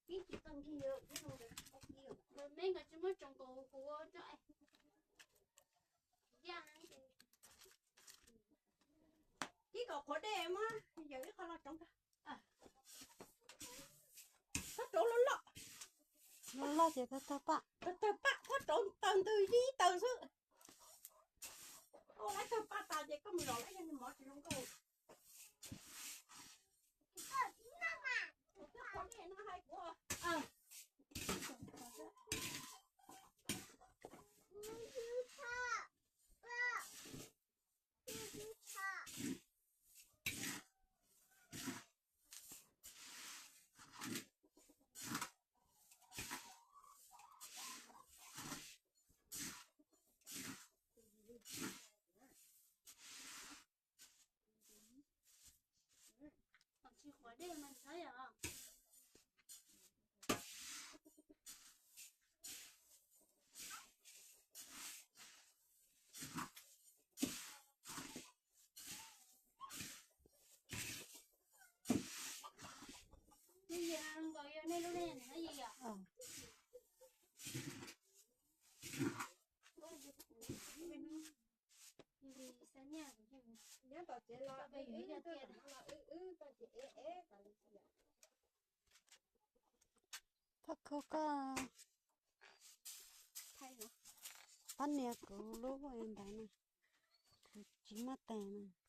Pib tsis tau nqig, me nkawd tsis muab tsoom kaum kuv rau. Ib kaum qhuav dej muab yawm ib qho los tsoov. Txhob rauv loj loj. Loj loj ces tawg tawg paj. Tawg tawg paj, txhob rauv taws ntws ib taws xwb. Koj lawv tawg paj tas ces koj mus zom lawv yog nws mov tsis zoo nkauj. Qhov dej no hais kuv. Tsis qhuav dej mas ntxhab yom. Nws yog nkaus yog nej lub neej nws yog yom. Nyob tom tsev los wb wb, wb tom no los wb wb, koj tsis ev ev kom li cas. Thaj Khau, koj pab nias kuv lub ntawd na, kuv tsis muaj tes na.